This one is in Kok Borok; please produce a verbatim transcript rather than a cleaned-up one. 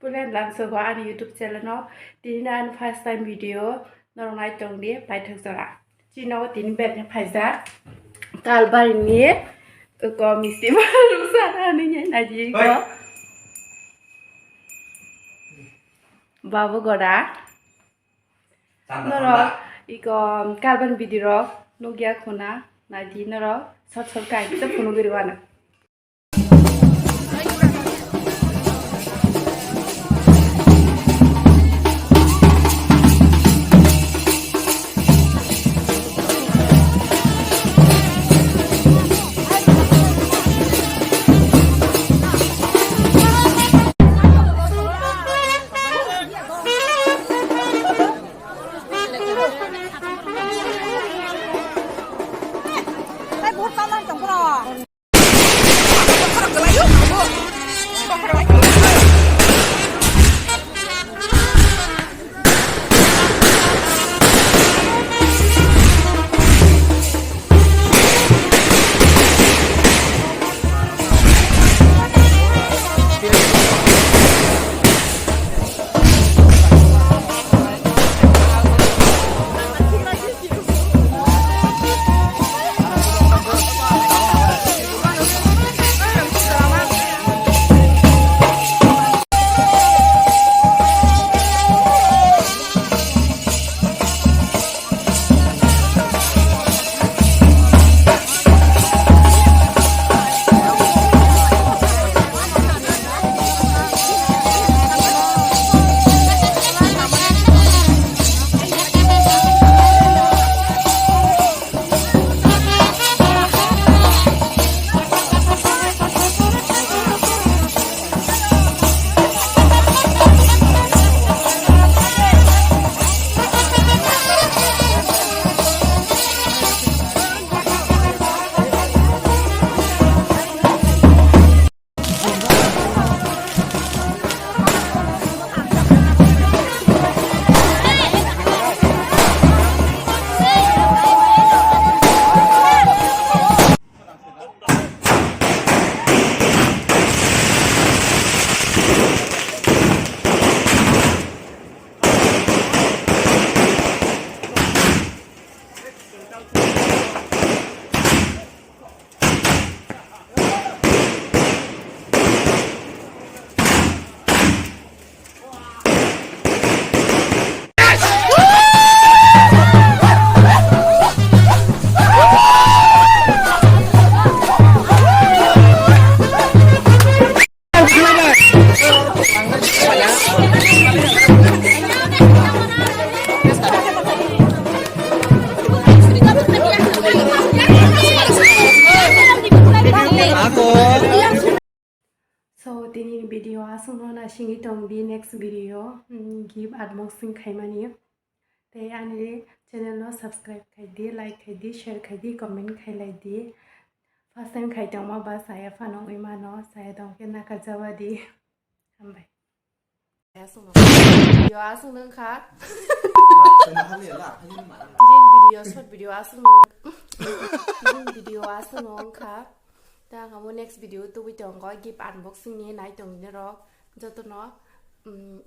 Kulen lamsogo ani YouTube channel no. Tini no ani first time video norok nai tong di paithak jora. Chini nogo tini bed ni phaijak. Kalbari ni ko misti baru sana ni nai di ko. Oi. Babu goda. Tanda, norok tanda. Iko kalbari video rok nugya khuna nai di norok sot sot kai kisa phunugwi rwano. So, tini video aswkno naisingwi tong di, next video, mm, gift unboxing khaimani. Tei ani channel no subscribe khai di, like khai di, share khai di, comment khai lai di. First time khai tongma ba saya phano wngwi mano, saya tong khe nakarjaba di. Hambai. Video aswkno wngkha. Green video, short video aswkno. Green video aswkno wngkha. Ta ang amo next video tubui tongo, gift unboxing ni nai tong di norok jotono. Mm.